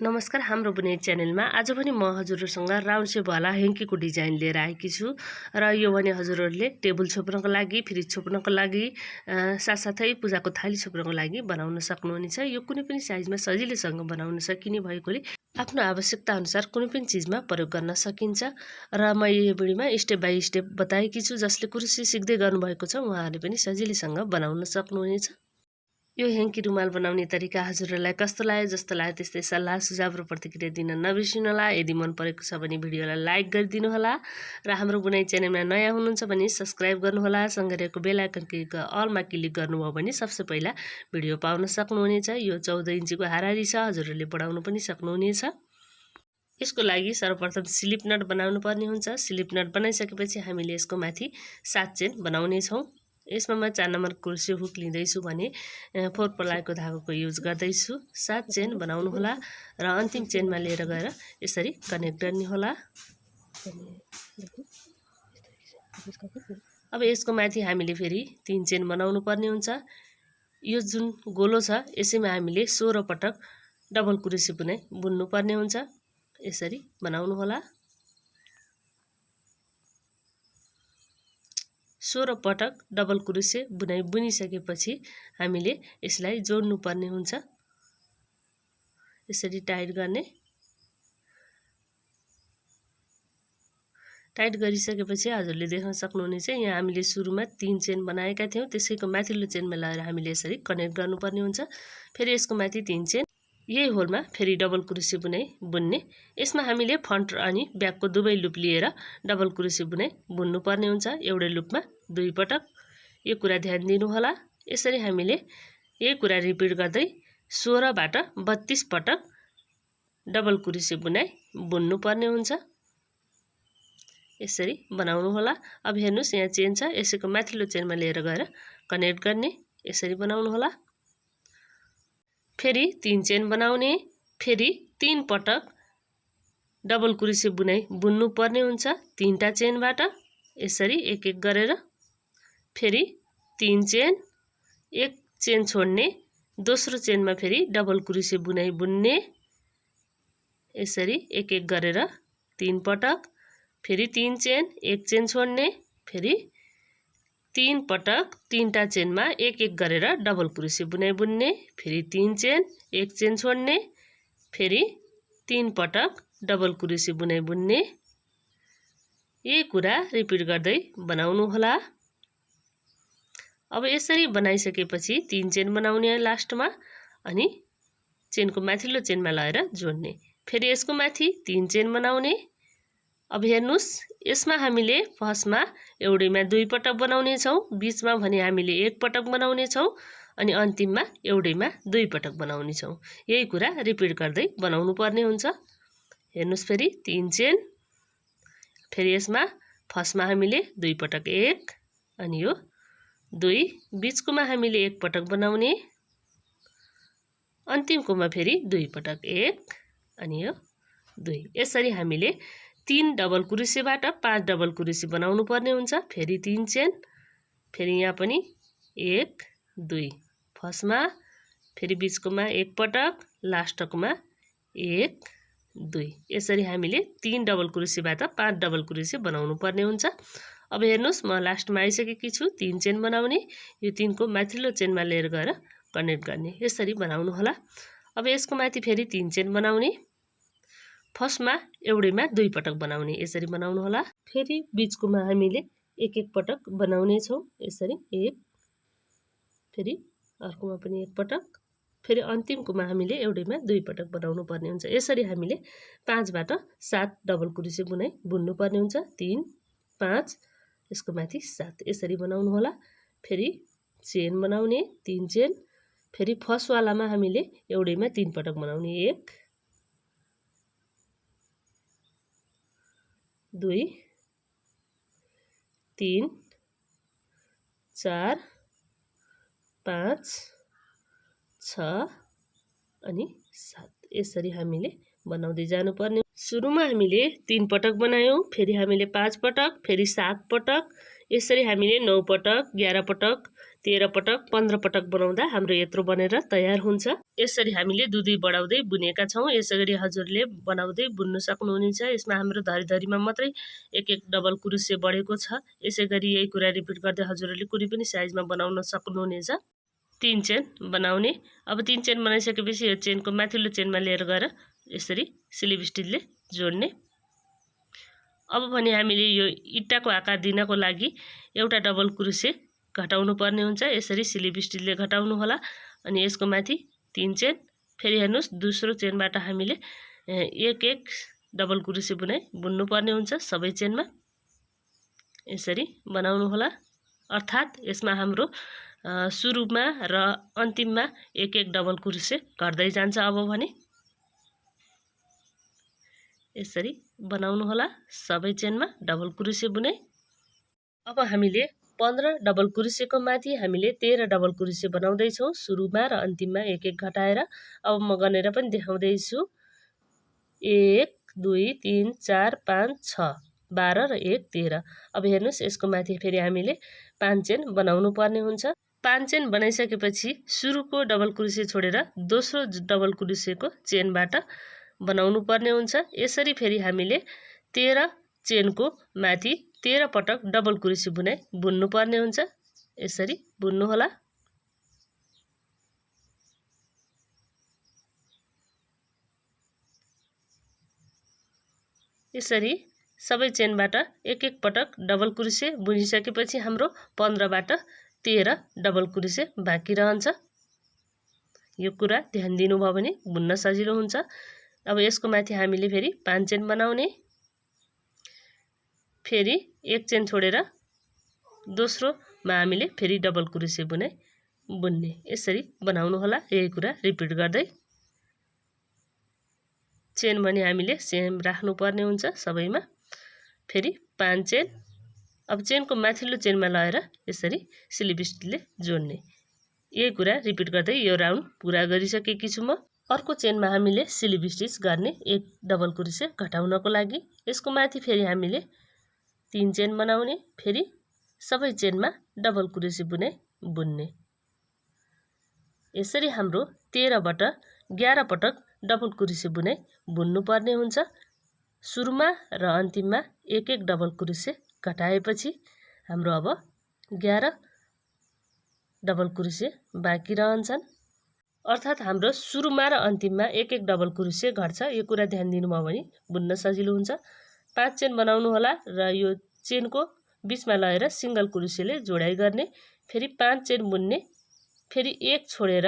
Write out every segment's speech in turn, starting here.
नमस्कार, हाम्रो बुनाइ च्यानलमा आज पनि म हजुरहरुसँग राउन्ड शेप वाला हेङ्कीको डिजाइन लिएर आएकी छु र यो भने हजुरहरुले टेबल छोप्नको लागि, फ्रिज छोप्नको लागि, साथसाथै पूजाको थाली छोप्नको लागि बनाउन सक्नुहुनेछ। यो कुनै पनि साइजमा सजिलैसँग बनाउन सकिने भएकोले आफ्नो आवश्यकता अनुसार कुनै पनि चीजमा प्रयोग गर्न सकिन्छ र म यो भिडियोमा स्टेप बाइ स्टेप बताएकी छु। जसले कुरुसी सिक्दै गर्नुभएको छ उहाँहरूले पनि सजिलैसँग बनाउन सक्नुहुनेछ। यो हेङ्की रुमाल बनाउने तरिका हजुरहरूलाई कस्तो लाग्यो? जस्तो लाग्यो त्यस्तै सल्लाह सुझाव र प्रतिक्रिया दिन नबिर्सिनुहोला। यदि मन परेको छ भने भिडियोलाई लाइक गरिदिनु होला र हाम्रो बुनाइ च्यानलमा नयाँ हुनुहुन्छ भने सब्स्क्राइब गर्नुहोला। सँगै रहेको बेल आइकन अलमा क्लिक गर्नुभयो भने सबसे पहिला भिडियो पाउन सक्नुहुनेछ। यो 14 इन्चीको हाराहारी छ, हजुरहरूले बढाउन पनि सक्नुहुनेछ। यसको लागि सर्वप्रथम स्लिप नट बनाउनु पर्ने हुन्छ। स्लिप नट बनाइसकेपछि हामीले यसको माथि 7 चेन बनाउने छौं। यसमा म 4 नम्बर कुर्सी हुक लिँदैछु भने 4 प्लाईको धागोको युज गर्दैछु। 7 चेन बनाउनु होला र अन्तिम चेनमा लिएर गएर यसरी कनेक्ट गर्ने होला। अब यसको माथि हामीले फेरि 3 चेन बनाउनु पर्ने हुन्छ। यो जुन गोलो छ यसैमा हामीले 16 पटक डबल कुरुसी बुनाइ बुन्नु पर्ने हुन्छ। यसरी बनाउनु होला। 16 पटक डबल कुरुसी बुनाइ बुनिसकेपछि हामीले यसलाई जोड्नु पर्ने हुन्छ। यसरी टाइट गर्ने। टाइट गरिसकेपछि हजुरले देख्न सक्नुहुनेछ यहाँ हामीले सुरुमा 3 चेन बनाएका थियौं, त्यसैको माथिल्लो चेनमा लगाएर हामीले यसरी कनेक्ट गर्नुपर्ने हुन्छ। फेरि यसको माथि 3 चेन, यही होलमा फेरि डबल कुरुसी बुनाइ बुन्ने। यसमा हामीले फ्रन्ट अनि ब्याकको दुवै लुप लिएर डबल कुरुसी बुनाइ बुन्नु पर्ने हुन्छ। एउटै लुपमा 2 पटक। यो कुरा ध्यान दिनु होला। यसरी हामीले यही कुरा रिपिट गर्दै 16 बाट 32 पटक डबल कुरुसी बुनाइ बुन्नु पर्ने हुन्छ। यसरी बनाउनु होला। अब हेर्नुस् यहाँ चेन छ, यसैको माथिल्लो चेनमा लिएर गएर कनेक्ट गर्ने। यसरी बनाउनु होला। फेरि 3 चेन बनाउने। फेरि 3 पटक डबल कुरुसी बुनाइ बुन्नु पर्ने हुन्छ 3टा चेनबाट। यसरी एक एक गरेर फेरि 3 चेन, एक चेन छोड्ने, दोस्रो चेनमा फेरि डबल कुरुसी बुनाइ बुन्ने। यसरी एक एक गरेर 3 पटक, फेरि 3 चेन, एक चेन छोड्ने, फेरि 3 पटक 3टा चेनमा एक एक गरेर डबल कुरुसी बुनाइ बुन्ने, फेरि 3 चेन, एक चेन छोड्ने, फेरि 3 पटक डबल कुरुसी बुनाइ बुन्ने। यही कुरा रिपिट गर्दै बनाउनु होला। अब यसरी बनाइसकेपछि 3 चेन बनाउने लास्टमा अनि चेनको माथिल्लो चेनमा लगाएर जोड्ने। फेरि यसको माथि 3 चेन बनाउने। अब हेर्नुस् यसमा हामीले फर्स्टमा एउटैमा 2 पटक बनाउने छौं, बीचमा भने हामीले 1 पटक बनाउने छौं अनि अन्तिममा एउटैमा 2 पटक बनाउने छौं। यही कुरा रिपिट गर्दै बनाउनु पर्ने हुन्छ। हेर्नुस् फेरि 3 चेन, फेरि यसमा फर्स्टमा हामीले 2 पटक 1 अनि यो 2, बीचकोमा हामीले 1 पटक बनाउने, अन्तिमकोमा फेरि 2 पटक 1 अनि यो 2। यसरी हामीले 3 डबल कुरुसीबाट 5 डबल कुरुसी बनाउनु पर्ने हुन्छ। फेरि 3 चेन, फेरि यहाँ पनि 1 2, फर्स्टमा फेरि बीचकोमा 1 पटक, लास्टकोमा 1 2। यसरी हामीले 3 डबल कुरुसीबाट 5 डबल कुरुसी बनाउनु पर्ने हुन्छ। अब हेर्नुस् म लास्टमा आइसकेकी छु। 3 चेन बनाउने, यो 3 को माथिल्लो चेनमा लिएर गएर कनेक्ट गर्ने। यसरी बनाउनु होला। अब यसको माथि फेरि 3 चेन बनाउने, फर्स्टमा एउटैमा 2 पटक बनाउने। यसरी बनाउनु होला। फेरि बीचकोमा हामीले एक एक पटक बनाउने छौं। यसरी 1, फेरि अर्कोमा पनि 1 पटक, फेरि अन्तिमकोमा हामीले एउटैमा 2 पटक बनाउनु पर्ने हुन्छ। यसरी हामीले 5 बाट 7 डबल कुरुसी बुनाइ बुन्नु पर्ने हुन्छ। 3 5, यसको माथि 7। यसरी बनाउनु होला। फेरि चेन बनाउने, 3 चेन, फेरि फर्स्ट वालामा हामीले एउटैमा 3 पटक बनाउने, 1 2 3 4 5 6 अनि 7। यसरी हामीले बनाउँदै जानुपर्ने। सुरुमा हामीले 3 पटक बनायौं, फेरि हामीले 5 पटक, फेरि 7 पटक, यसरी हामीले 9 पटक, 11 पटक, 13 पटक 15 पटक बनाउँदा हाम्रो यत्रो बनेर तयार हुन्छ। यसरी हामीले दुई बढाउँदै बुनेका छौँ। यसरी हजुरले बनाउँदै बुन्नु सक्नुहुनेछ। यसमा हाम्रो धरीधरीमा मात्रै एक डबल क्रोसिया बढेको छ। यसैगरी यही कुरा रिपिट गर्दै हजुरहरूले कुनै पनि साइजमा बनाउन सक्नुहुनेछ। 3 चेन बनाउने। अब 3 चेन बनाइसकेपछि यो चेनको माथिल्लो चेनमा लिएर गएर यसरी स्लिप स्टिचले जोड्ने। अब भने हामीले यो इट्टाको आकार दिनको लागि एउटा डबल क्रोसिया घटाउनु पर्ने हुन्छ। यसरी स्लिप स्टिचले घटाउनु होला। अनि यसको माथि 3 चेन, फेरि हेर्नुस् दोस्रो चेनबाट हामीले एक डबल क्रोसिया बुनाइ बुन्नु पर्ने हुन्छ सबै चेनमा। यसरी बनाउनु होला। अर्थात् यसमा हाम्रो सुरुमा र अन्तिममा एक डबल क्रोसिया घट्दै जान्छ। अब भने यसरी बनाउनु होला सबै चेनमा डबल क्रोसिया बुनाइ। अब हामीले 15 डबल क्रोसियाको माथि हामीले 13 डबल क्रोसिया बनाउँदै छौँ सुरुमा र अन्तिममा एक घटाएर। अब म गनेर पनि देखाउँदै छु। 1 2 3 4 5 6 12 र 1 13। अब हेर्नुस् यसको माथि फेरि हामीले 5 चेन बनाउनु पर्ने हुन्छ। 5 चेन बनाइसकेपछि सुरुको डबल क्रोसिया छोडेर दोस्रो डबल क्रोसियाको चेनबाट बनाउनु पर्ने हुन्छ। यसरी फेरि हामीले 13 चेनको माथि 13 पटक डबल क्रोसिया बुनाइ बुन्नु पर्ने हुन्छ। यसरी बुन्नु होला। यसरी सबै चेनबाट एक पटक डबल क्रोसिया बुनिसकेपछि हाम्रो 15 बाट 13 डबल क्रोसिया बाँकी रहन्छ। यो कुरा ध्यान दिनुभयो भने बुन्न सजिलो हुन्छ। अब यसको माथि हामीले फेरि 5 चेन बनाउने। फेरि एक चेन छोडेर दोस्रोमा हामीले फेरि डबल क्रोसिया बुनाइ बुन्ने। यसरी बनाउनु होला। यही कुरा रिपिट गर्दै चेन भने हामीले सेम राख्नु पर्ने हुन्छ सबैमा। फेरि 5 चेन। अब चेनको माथिल्लो चेनमा लगाएर यसरी स्लिप स्टिचले जोड्ने। यही कुरा रिपिट गर्दै यो राउन्ड पुरा गरिसकेकी छु म। अर्को चेनमा हामीले स्लिप स्टिच गर्ने एक डबल क्रोसिया घटाउनको लागि। यसको माथि फेरि हामीले 3 चेन बनाउने। फेरि सबै चेनमा डबल क्रोसिया बुनाइ बुन्ने। यसरी हाम्रो 13 बाट 11 पटक डबल क्रोसिया बुनाइ बुन्नु पर्ने हुन्छ। सुरुमा र अन्तिममा एक डबल क्रोसिया घटाएपछि हाम्रो अब 11 डबल क्रोसिया बाँकी रहन्छन्। अर्थात् हाम्रो सुरुमा र अन्तिममा एक डबल क्रोसिया घट्छ। यो कुरा ध्यान दिनुभयो भने बुन्न सजिलो हुन्छ। 5 चेन बनाउनु होला र यो चेनको बीचमा लगाएर सिंगल क्रोसियाले जोडाइ गर्ने। फेरि 5 चेन बुन्ने। फेरि एक छोडेर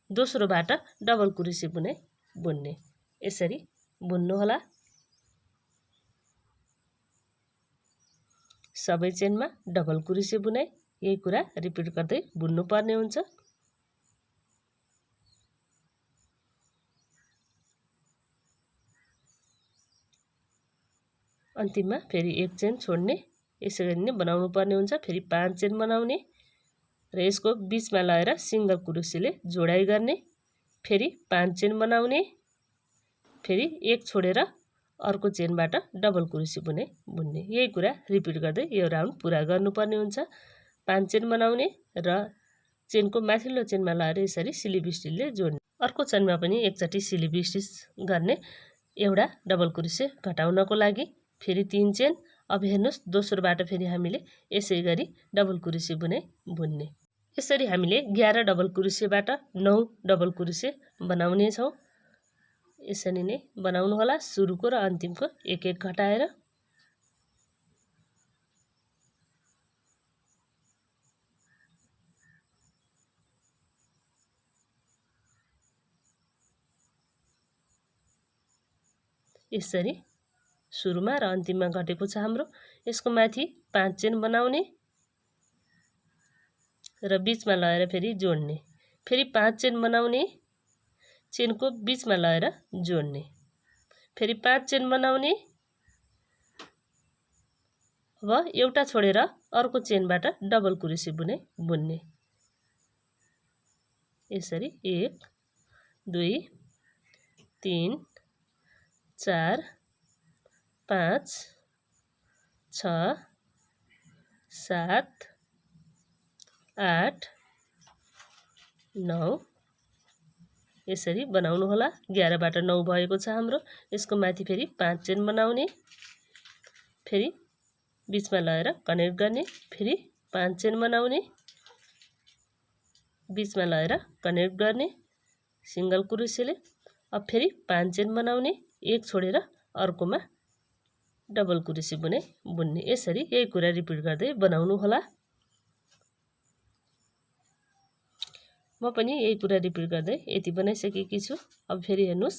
दोस्रोबाट डबल क्रोसिया बुनाइ बुन्ने। यसरी बुन्नु होला। सबै चेनमा डबल क्रोसिया बुनाइ। यही कुरा रिपिट गर्दै बुन्नु पर्ने हुन्छ। अन्तिममा फेरि एक चेन छोड्ने। यसरी नै बनाउनु पर्ने हुन्छ। फेरि 5 चेन बनाउने र यसको बीचमा लगाएर सिंगल क्रोसियाले जोडाइ गर्ने। फेरि 5 चेन बनाउने। फेरि एक छोडेर अर्को चेनबाट डबल क्रोसिया बुनाइ बुन्ने। यही कुरा रिपिट गर्दै यो राउन्ड पुरा गर्नुपर्ने हुन्छ। 5 चेन बनाउने र चेनको माथिल्लो चेनमा लगाएर यसरी स्लिप स्टिचले जोड्ने। अर्को चेनमा पनि एकचोटि स्लिप स्टिच गर्ने एउटा डबल क्रोसिया घटाउनको लागि। फेरि 3 चेन। अब हेर्नुस् दोस्रोबाट फेरि हामीले यसै गरी डबल क्रोसिया बुनाइ बुन्ने। यसरी हामीले 11 डबल क्रोसियाबाट 9 डबल क्रोसिया बनाउने छौँ। यसरी नै बनाउनु होला। सुरुको र अन्तिमको एक घटाएर। यसरी सुरुमा र अन्तिममा घटेको छ हाम्रो। यसको माथि 5 चेन बनाउने र बीचमा लगाएर फेरि जोड्ने। फेरि 5 चेन बनाउने। चेनको बीचमा लगाएर जोड्ने। फेरि 5 चेन बनाउने। अब एउटा छोडेर अर्को चेनबाट डबल क्रोसिया बुनाइ बुन्ने। यसरी 1 2 3 4 5 6 7 8 9 यसरी बनाउनु होला। 11 बाट 9 भएको छ हाम्रो। यसको माथि फेरि 5 चेन बनाउने, फेरि बीचमा लगाएर कनेक्ट गर्ने, फेरि 5 चेन बनाउने, बीचमा लगाएर कनेक्ट गर्ने सिंगल क्रोसेले। अब फेरि 5 चेन बनाउने, एक छोडेर अर्कोमा डबल क्रोसे बुन्ने। यसरी यही कुरा रिपिट गर्दै बनाउनु होला। म पनि यही कुरा रिपिट गर्दै यति बनाइसकेकी छु। अब फेरि हेर्नुस्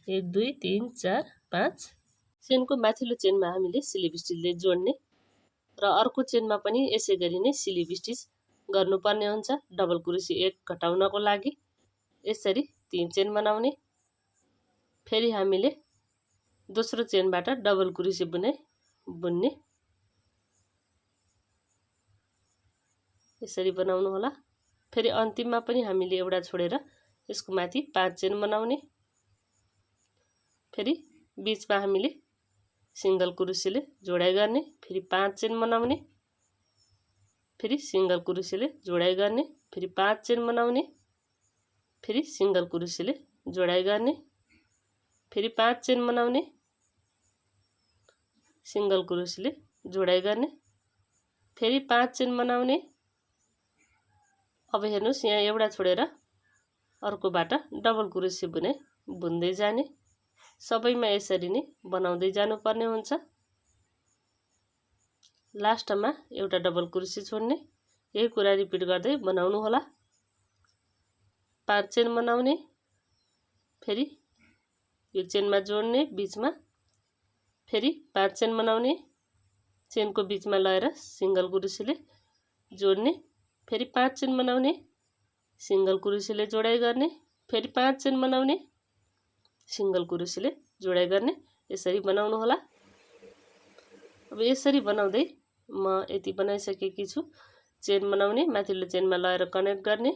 1 2 3 4 5 चेनको माथिल्लो चेनमा हामीले स्लिप स्टिचले जोड्ने र अर्को चेनमा पनि यसै गरी नै स्लिप स्टिच गर्नुपर्ने हुन्छ। डबल क्रोसे 1 घटाउनको लागि यसरी 3 चेन बनाउने, फेरि हामीले दोस्रो चेनबाट डबल क्रोसे बुन्ने। यसरी बनाउनु होला। फेरि अन्तिममा पनि हामीले एउटा छोडेर यसको माथि 5 चेन बनाउने, फेरि बीचमा हामीले सिंगल क्रोसेले जोडाइ गर्ने, फेरि 5 चेन बनाउने, फेरि सिंगल क्रोसेले जोडाइ गर्ने, फेरि 5 चेन बनाउने, फेरि सिंगल क्रोसेले जोडाइ गर्ने, फेरि 5 चेन बनाउने, सिंगल क्रोसेले जोडाइ गर्ने, फेरि 5 चेन बनाउने। अब हेर्नुस् यहाँ एउटा छोडेर अर्कोबाट डबल क्रोसे बुन्दै जाने। सबैमा यसरी नै बनाउँदै जानुपर्ने हुन्छ। लास्टमा एउटा डबल क्रोसे छोड्ने। यही कुरा रिपिट गर्दै बनाउनु होला। 5 चेन बनाउने, फेरि यो चेनमा जोड्ने बीचमा, फेरि 5 चेन बनाउने, चेनको बीचमा लगाएर सिंगल क्रोसेले जोड्ने, फेरि 5 चेन बनाउने, सिंगल क्रोसेले जोडाइ गर्ने, फेरि 5 चेन बनाउने, सिंगल क्रोसेले जोडाइ गर्ने। यसरी बनाउनु होला। अब यसरी बनाउँदै म यति बनाइसकेकी छु। चेन बनाउने, माथिल्लो चेनमा लगाएर कनेक्ट गर्ने,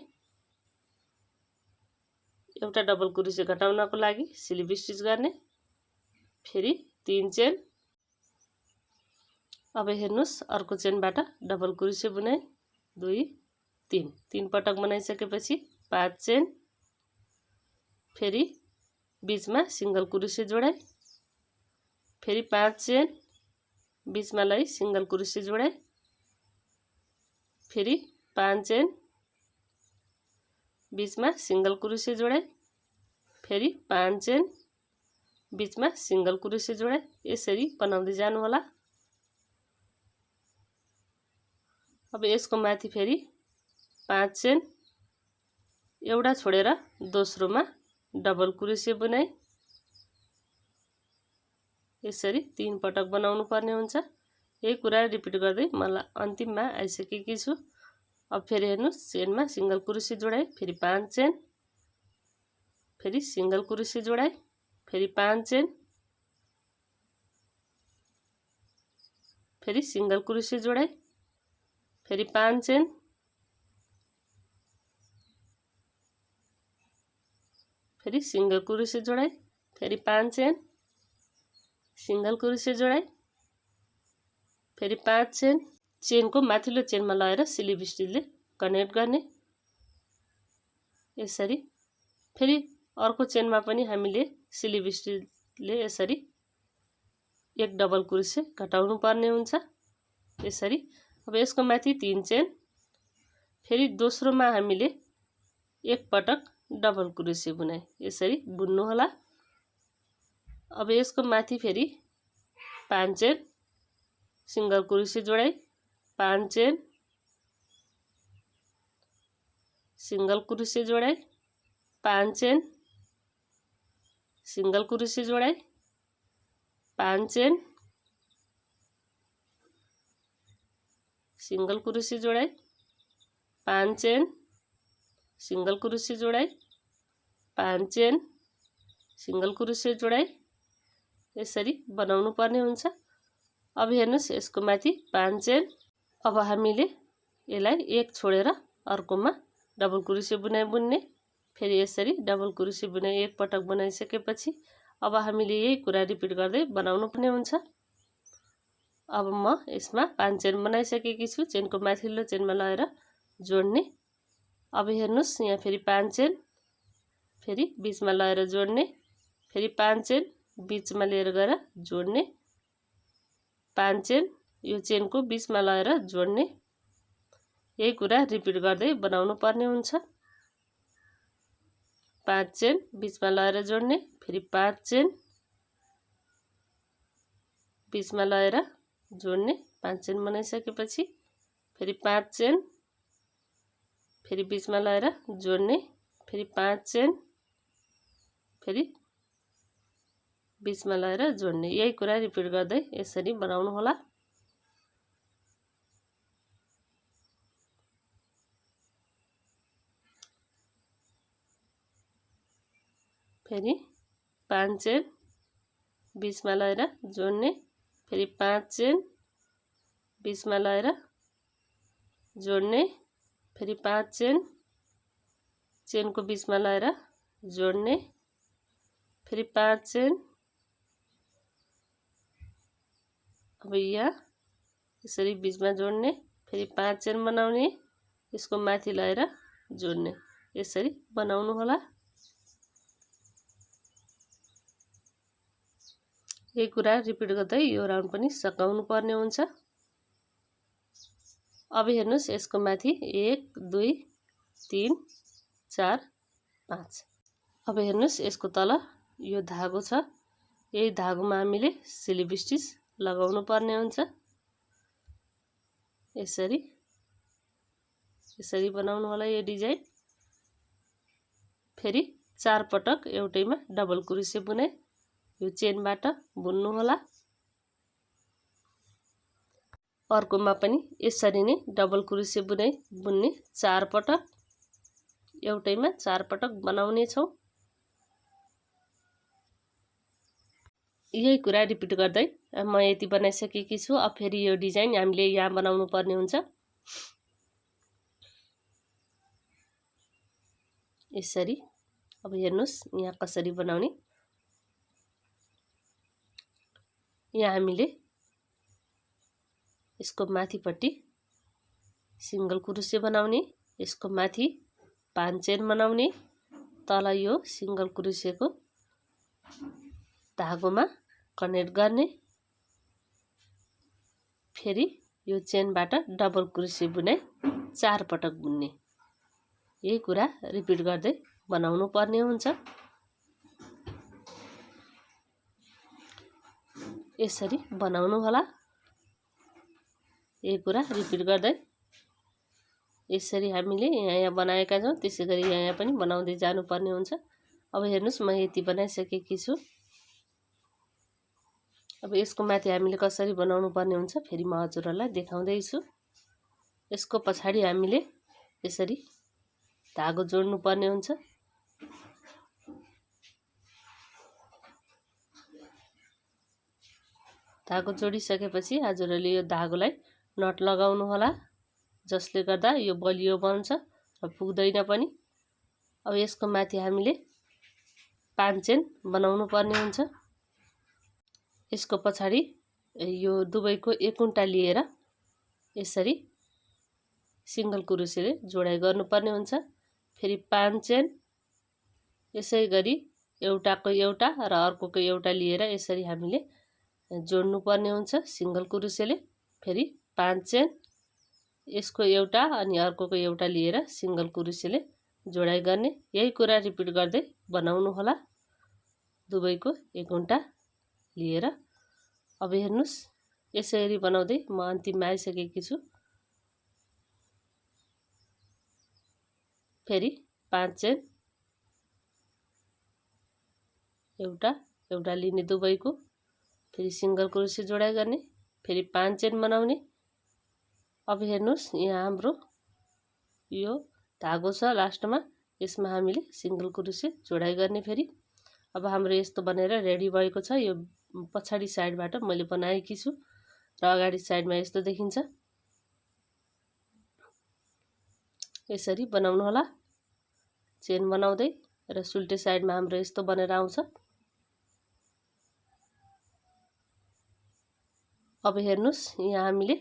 एउटा डबल क्रोसे घटाउनको लागि स्लिप स्टिच गर्ने, फेरि 3 चेन। अब हेर्नुस् अर्को चेनबाट डबल क्रोसे बुनाइ 2 3 पटक बनाइसकेपछि 5 चेन, फेरि बीचमा सिंगल क्रोसे जोडाइ, फेरि 5 चेन, बीचमा लाई सिंगल क्रोसे जोडाइ, फेरि 5 चेन, बीचमा सिंगल क्रोसे जोडाइ, फेरि 5 चेन, बीचमा सिंगल क्रोसे जोडाइ। यसरी बनाउँदै जानु होला। अब यसको माथि फेरि 5 चेन, एउटा छोडेर दोस्रोमा डबल क्रोसे बुनाइ। यसरी 3 पटक बनाउनु पर्ने हुन्छ। यही कुरा रिपिट गर्दै मलाई अन्तिममा आइसकेकी छु। अब फेरि हेर्नुस् चेनमा सिंगल क्रोसे जोडाइ, फेरि 5 चेन, फेरि सिंगल क्रोसे जोडाइ, फेरि 5 चेन, फेरि सिंगल क्रोसे जोडाइ, फेरि 5 चेन, फेरि सिंगल क्रोसे जोडाइ, फेरि 5 चेन, सिंगल क्रोसे जोडाइ, फेरि 5 चेन। चेनको माथिल्लो चेनमा लगाएर स्लिप स्टिचले कनेक्ट गर्ने। यसरी फेरि अर्को चेनमा पनि हामीले स्लिप स्टिचले यसरी एक डबल क्रोसे घटाउनु पर्ने हुन्छ। यसरी अब यसको माथि 3 चेन, फेरि दोस्रोमा हामीले एक पटक डबल क्रोसे बुनाइ। यसरी बुन्नु होला। अब यसको माथि फेरि 5 चेन, सिंगल क्रोसे जोडाइ, 5 चेन, सिंगल क्रोसे जोडाइ, 5 चेन, सिंगल क्रोसे जोडाइ, 5 चेन, सिंगल क्रोसे जोडाइ, 5 चेन, सिंगल क्रोसे जोडाइ, 5 चेन, सिंगल क्रोसे जोडाइ। यसरी बनाउनु पर्ने हुन्छ। अब हेर्नुस् यसको माथि 5 चेन। अब हामीले यसलाई एक छोडेर अर्कोमा डबल क्रोसे बुन्ने। फेरि यसरी डबल क्रोसे बुनाइ एक पटक बनाइसकेपछि अब हामीले यही कुरा रिपिट गर्दै बनाउनु पर्ने हुन्छ। अब म यसमा 5 चेन बनाइसकेकी छु। चेनको माथिल्लो चेनमा लगाएर जोड्ने। अब हेर्नुस् यहाँ फेरि 5 चेन फेरि बीचमा लगाएर जोड्ने, फेरि 5 चेन बीचमा लिएर गएर जोड्ने, 5 चेन यो चेनको बीचमा लगाएर जोड्ने। यही कुरा रिपिट गर्दै बनाउनु पर्ने हुन्छ। 5 चेन बीचमा लगाएर जोड्ने, फेरि 5 चेन बीचमा लगाएर जोड्ने, 5 चेन बनाइसकेपछि फेरि 5 चेन फेरि बीचमा लगाएर जोड्ने, फेरि 5 चेन फेरि बीचमा लगाएर जोड्ने। यही कुरा रिपिट गर्दै यसरी बनाउनु होला। फेरि 5 चेन बीचमा लगाएर जोड्ने, फेरि 5 चेन बीचमा लगाएर जोड्ने, फेरि 5 चेन चेनको बीचमा लगाएर जोड्ने, फेरि 5 चेन। अब यहाँ यसरी बीचमा जोड्ने, फेरि 5 चेन बनाउने, यसको माथि लगाएर जोड्ने। यसरी बनाउनु होला। यही कुरा रिपिट गर्दै यो राउन्ड पनि सकाउनु पर्ने हुन्छ। अब हेर्नुस् यसको माथि 1 2 3 4 5। अब हेर्नुस् यसको तल यो धागो छ, यही धागोमा हामीले स्लिप स्टिच लगाउनु पर्ने हुन्छ। यसरी बनाउनु होला यो डिजाइन। फेरि 4 पटक एउटैमा डबल क्रोशे बुनाइ यो चेनबाट बुन्नु होला। अर्कोमा पनि यसरी नै डबल क्रोशे बुनाइ बुन्ने, 4 पटक एउटैमा 4 पटक बनाउने छौं। यही कुरा रिपिट गर्दै म यति बनाइसकेकी छु। अब फेरि यो डिजाइन हामीले यहाँ बनाउनु पर्ने हुन्छ। यसरी अब हेर्नुस् यहाँ कसरी बनाउने। यहाँ हामीले यसको माथिपट्टि सिंगल क्रोशे बनाउने, यसको माथि 5 चेन बनाउने, तल यो सिंगल क्रोशेको धागोमा कनेक्ट गर्ने, फेरि यो चेनबाट डबल क्रोशे बुनाइ 4 पटक बुन्ने। यही कुरा रिपिट गर्दै बनाउनु पर्ने हुन्छ। यसरी बनाउनु होला। यही कुरा रिपिट गर्दै यसरी हामीले यहाँ बनाएका छौं, त्यसैगरी यहाँ पनि बनाउँदै जानुपर्ने हुन्छ। अब हेर्नुस् म यति बनाइसकेकी छु। अब यसको माथि हामीले कसरी बनाउनु पर्ने हुन्छ फेरि म हजुरहरुलाई देखाउँदै छु। यसको पछाडी हामीले यसरी धागो जोड्नु पर्ने हुन्छ। धागो जोडिसकेपछि हजुरहरुले यो धागोलाई नट लगाउनु होला, जसले गर्दा यो बलियो बन्छ र पुग्दैन पनि। अब यसको माथि हामीले 5 चेन बनाउनु पर्ने हुन्छ। यसको पछाडी यो दुवैको एक कुन्टा लिएर यसरी सिंगल क्रोशेले जोडाइ गर्नुपर्ने हुन्छ। फेरि 5 चेन यसैगरी एउटाको एउटा र अर्कोको एउटा लिएर यसरी हामीले जोड्नु पर्ने हुन्छ सिंगल क्रोशेले। फेरि 5 चेन यसको एउटा अनि अर्कोको एउटा लिएर सिंगल क्रोशेले जोडाइ गर्ने। यही कुरा रिपिट गर्दै बनाउनु होला दुवैको एक घण्टा लिएर। अब हेर्नुस् यसरी बनाउँदै म अन्तिममा आइसकेकी छु। फेरि 5 चेन एउटा एउटा लिने दुवैको, फेरि सिंगल क्रोशे जोडाइ गर्ने, फेरि 5 चेन बनाउने। अब हेर्नुस् यहाँ हाम्रो यो धागो छ लास्टमा, यसमा हामीले सिंगल क्रोशे जोडाइ गर्ने। फेरि अब हाम्रो यस्तो बनेर रेडी भएको छ। यो पछाडी साइडबाट मैले बनाएकी छु र अगाडि साइडमा यस्तो देखिन्छ। यसरी बनाउनु होला चेन बनाउँदै र सुल्टे साइडमा हाम्रो यस्तो बनेर आउँछ। अब हेर्नुस् यहाँ हामीले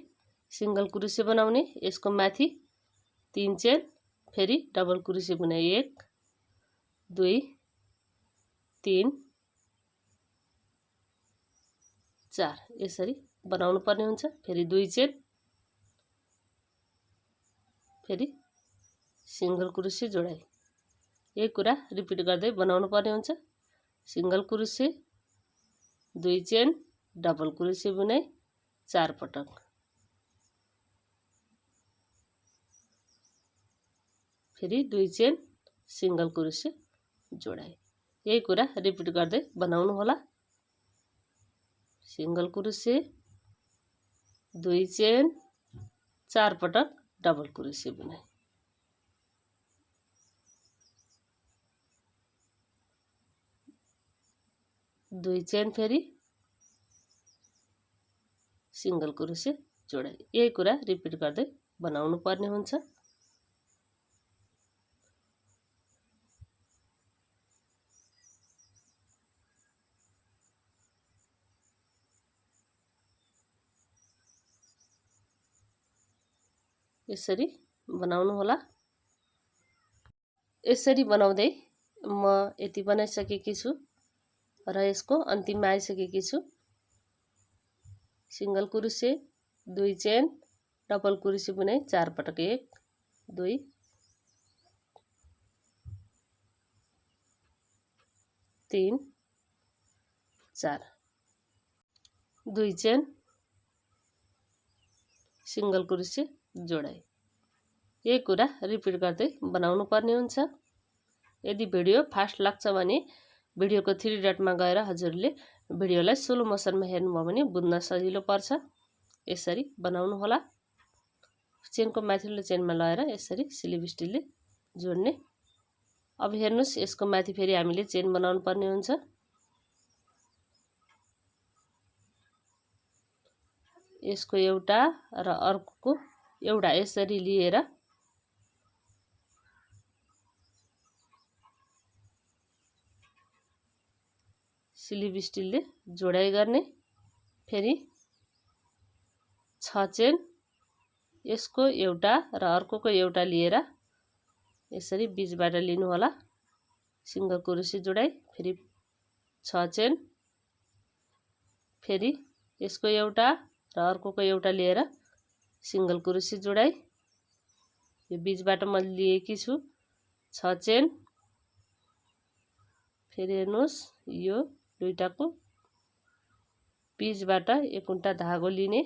सिंगल क्रोशे बनाउने, यसको माथि 3 चेन फेरि डबल क्रोसिया बुनाइ 1 2 3 4 यसरी बनाउनु पर्ने हुन्छ। फेरि 2 चेन फेरि सिंगल क्रोसिया जोडाइ। यही कुरा रिपिट गर्दै बनाउनु पर्ने हुन्छ। Single Croatia 2 chain double Croatia बुनाइ 4 पटक। फेरि 2 चेन सिंगल क्रोसिया जोडाइ। यही कुरा रिपिट गर्दै बनाउनु होला। सिंगल क्रोसिया 2 चेन 4 पटक डबल क्रोसिया बुनाइ। दुई चेन फेरि सिंगल क्रोसिया जोडाइ। यही कुरा रिपिट गर्दै बनाउनु पर्ने हुन्छ। यसरी बनाउनु होला। यसरी बनाउँदै म यति बनाइसकेकी छु र यसको अन्तिममा आइसकेकी छु। Single Croatia 2 chain double Croatia बुनाइ 4 पटक 1 2 3 4 2 चेन सिंगल क्रोसिया जोडाइ। यही कुरा रिपिट गर्दै बनाउनु पर्ने हुन्छ। यदि भिडियो फास्ट लाग्छ भने भिडियोको 3 डटमा गएर हजुरले भिडियोलाई स्लो मोसनमा हेर्नुभयो भने बुझ्न सजिलो पर्छ। यसरी बनाउनु होला। चेनको माथिल्लो चेनमा लगाएर यसरी स्लिप स्टिचले जोड्ने। अब हेर्नुस् यसको माथि फेरि हामीले चेन बनाउनु पर्ने हुन्छ। यसको एउटा र अर्कोको एउटा यसरी लिएर स्लिप स्टिचले जोडाइ गर्ने। फेरि 6 चेन यसको एउटा र अर्कोको एउटा लिएर यसरी बीचबाट लिनु होला। सिंगल क्रोसिया जोडाइ। फेरि 6 चेन फेरि यसको एउटा र अर्कोको एउटा लिएर सिंगल क्रोसिया जोडाइ। यो बीचबाट म लिएकी छु 6 चेन। फेरि हेर्नुस् यो दुईटाको बीचबाट एक उन्टा धागो लिने।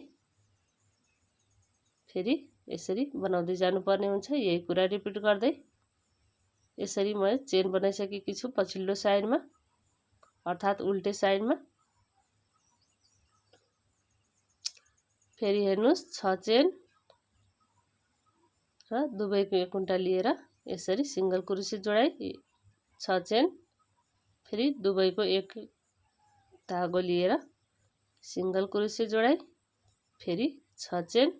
फेरि यसरी बनाउँदै जानुपर्ने हुन्छ। यही कुरा रिपिट गर्दै यसरी म चेन बनाइसकेकी छु पछिल्लो साइडमा अर्थात् उल्टे साइडमा। फेरि हेर्नुस् 6 चेन र दुवैको एक उन्टा लिएर यसरी सिंगल क्रोसिया जोडाइ। 6 चेन फेरि दुवैको एक धागो लिएर सिंगल क्रोसिया जोडाइ। फेरि 6 चेन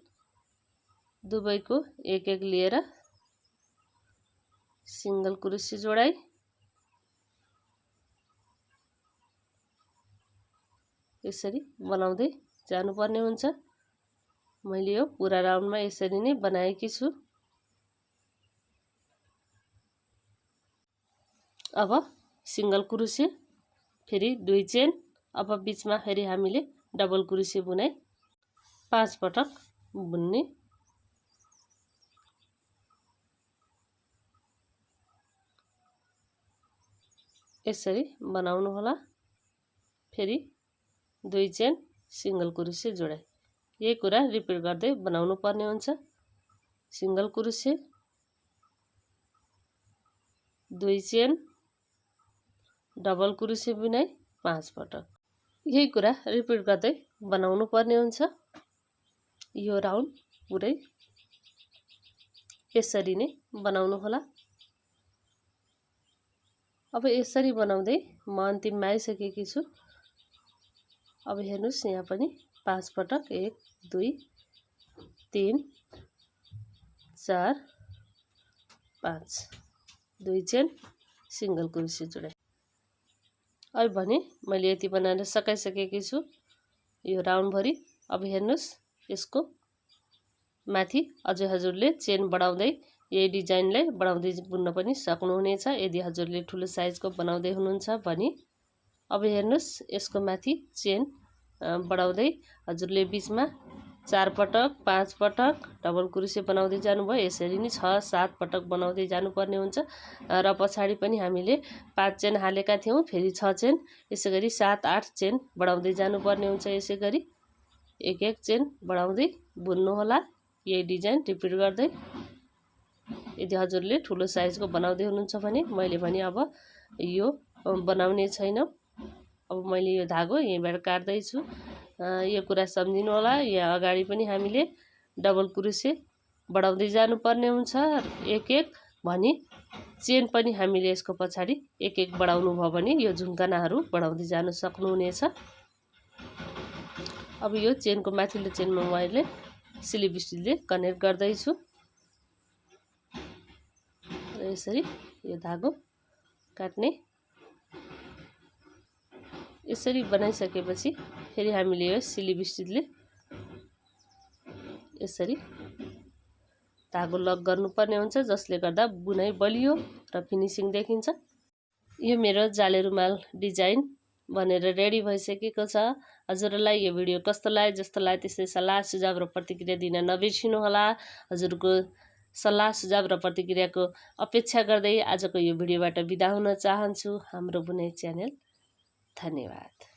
दुवैको एक एक लिएर सिंगल क्रोसिया जोडाइ। यसरी बनाउँदै जानुपर्ने हुन्छ। मैले यो पुरा राउन्डमा यसरी नै बनाएकी छु। अब सिंगल क्रोसिया फेरि 2 चेन। अब बीचमा फेरि हामीले डबल क्रोसिया बुनाइ 5 पटक बुन्ने। यसरी बनाउनु होला। फेरि 2 चेन सिंगल क्रोसिया जोडाइ। यही कुरा रिपिट गर्दै बनाउनु पर्ने हुन्छ। Single Croatia 2 chain double Croatia बुनाइ 5 पटक। यही कुरा रिपिट गर्दै बनाउनु पर्ने हुन्छ। यो राउन्ड पुरै यसरी नै बनाउनु होला। अब यसरी बनाउँदै म अन्तिममा आइसकेकी छु। अब हेर्नुस् यहाँ पनि 5 पटक 1 2 3 4 5 2 चेन सिंगल क्रोसिया जोडाइ। अब भने मैले यति बनाएर सकाइसकेकी छु यो राउन्डभरि। अब हेर्नुस् यसको माथि अझै हजुरले चेन बढाउँदै यही डिजाइनलाई बढाउँदै बुन्न पनि सक्नुहुनेछ यदि हजुरले ठुलो साइजको बनाउँदै हुनुहुन्छ भने। अब हेर्नुहोस् यसको माथि चेन बढाउँदै हजुरले बीचमा 4 पटक 5 पटक डबल क्रोसे बनाउँदै जानुभयो। यसरी नै 6-7 पटक बनाउँदै जानुपर्ने हुन्छ र पछाडि पनि हामीले 5 चेन हालेका थियौँ, फेरि 6 चेन, यसैगरी 7-8 चेन बढाउँदै जानुपर्ने हुन्छ। यसैगरी एक चेन बढाउँदै बुन्नु होला यही डिजाइन रिपिट गर्दै। यदि हजुरले ठुलो साइजको बनाउँदै हुनुहुन्छ भने मैले भने अब यो बनाउने छैन। अब मैले यो धागो यहीँबाट काट्दै छु। यो कुरा सम्झिनु होला, यहाँ अगाडि पनि हामीले डबल क्रोसे बढाउँदै जानुपर्ने हुन्छ एक भने चेन पनि हामीले यसको पछाडि एक बढाउनु भयो भने यो झुन्कानाहरू बढाउँदै जान सक्नुहुनेछ। अब यो चेनको माथिल्लो चेनमा मैले स्लिप स्टिचले कनेक्ट गर्दैछु र यसरी यो धागो काट्ने। यसरी बनाइसकेपछि फेरि हामीले यो स्लिप स्टिचले यसरी धागो लक गर्नुपर्ने हुन्छ, जसले गर्दा बुनाइ बलियो र फिनिसिङ देखिन्छ। यो मेरो जाले रुमाल डिजाइन बनेर रेडी भइसकेको छ। हजुरलाई यो भिडियो कस्तो लाग्यो, जस्तो लाग्यो त्यस्तै सल्लाह सुझाव र प्रतिक्रिया दिन नबिर्सिनु होला। हजुरको सल्लाह सुझाव र प्रतिक्रियाको अपेक्षा गर्दै आजको यो भिडियोबाट बिदा हुन चाहन्छु। हाम्रो बुनाइ च्यानल धन्यवाद।